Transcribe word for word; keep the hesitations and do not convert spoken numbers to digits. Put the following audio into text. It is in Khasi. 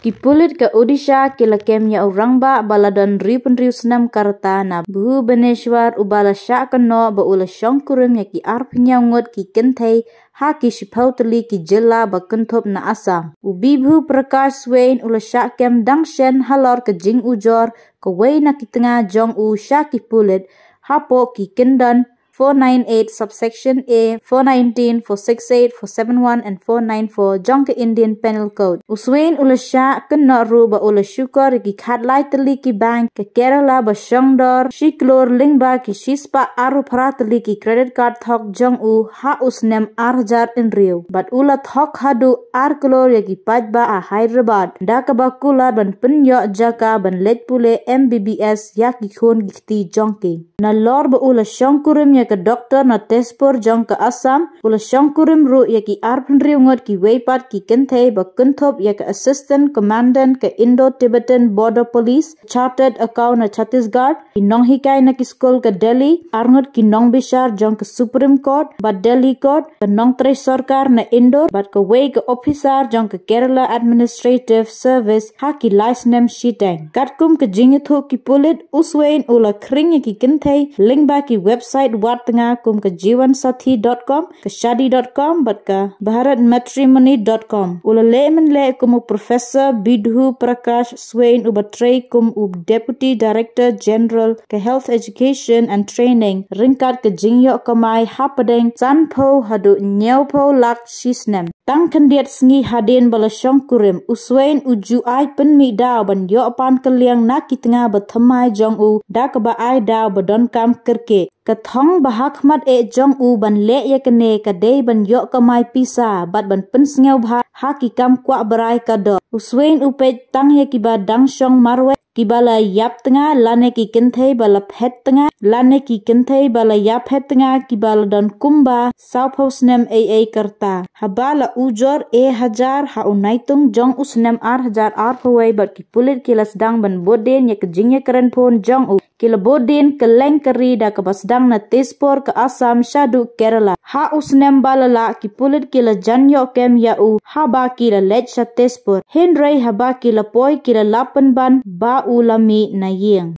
Ki pulit ka Odisha ki la kem ïa u rangbah ba la don hynriewphew hynriew snem ka rta na Bhubaneswar, uba la shah kynnoh ba u la shongkurim ïa ki arphew hynñiew ngut ki kynthei ha ki shiphew tylli ki jylla ba kynthup na Assam. U Bibhu Prakash Swain u la shah kem dang shen halor ka jingujor kawei na ki tnga jong u sha ki pulit hapoh ki kyndon four nine eight subsection A, four nineteen, four six eight, four seven one and four nine four jong ka Indian Penal Code. U Swain u la shah kynnoh ruh ba u la shukor ïa ki khatlai tylli ki bank ka Kerala ba shongdor shi klur lyngba ki shispah arphew phra tylli ki credit card thok jong u ha u snem ar hajar hynriew. Bad u la thok haduh ar klur ïa ki paidbah ha Hyderabad da kaba kular ban pynïoh jaka ban leit pule M B B S ïa ki khun ki kti jong ki. Nalor ba u la shongkurim ïa ka doktor na Tezpur jong ka Assam, u la shongkurim ruh ïa ki arphew hynriew ngut kiwei pat ki kynthei ba kynthup ïa ka Assistant Commandant ka Indo-Tibetan Border Police, Chartered Accountant na Chhattisgarh, ki nonghikai na ki skul ka Delhi, arngut ki nongbishar jong ka Supreme Court bad Delhi Court, ka nongtrei sorkar na Indore bad kawei ka ophisar jong ka Kerala Administrative Service ha ki lai snem shiteng. Katkum ka jingïathuh ki pulit, u Swain u la khring ïa ki kynthei lyngba ki website wad tnga kum ka Jeevan Sathi dot com, ka Shaadi dot com bad ka Bharat Matrimony dot com. U la leh mynleh kum u Professor Bibhu Prakash Swain uba trei kum u Deputy Director General ka Health Education and Training ryngkat ka jingïoh kamai hapdeng sanphew haduh hynñiewphew lak shi snem. Tang khyndiat sngi hadien ba la shongkurim, u Swain u ju ai pynmih daw ban ïoh pan kylliang na ki tnga ba thymmai jong u da kaba ai daw ba donkam kyrkieh. Ka thong ba hakhmat eh jong u ban leh ïa kane ka dei ban ïoh kamai pisa bad ban pynsngewbha ha ki kam kwah brai ka dor. U Swain u peit tang ïa kiba dang shong marwei, kiba la ïap tnga lane ki kynthei ba la phet tnga lane ki kynthei ba la ïaphet tnga kiba la don kumba sawphew snem ei ei ka rta. Haba la ujor eh hajar ha u Naitung jong u snem ar hajar arphew wei bad ki pulit ki la sdang ban bud dien ïa ka jingïakren phone jong u. Ki la bud dien kylleng ka ri da kaba sdang na Tezpur ka Assam shaduh Kerala. Ha u snem ba la lah ki pulit ki la jan ïoh kem ïa u haba ki la leit sha Tezpur. Hynrei haba ki la poi ki la lap pynban ba u la mih na ïing.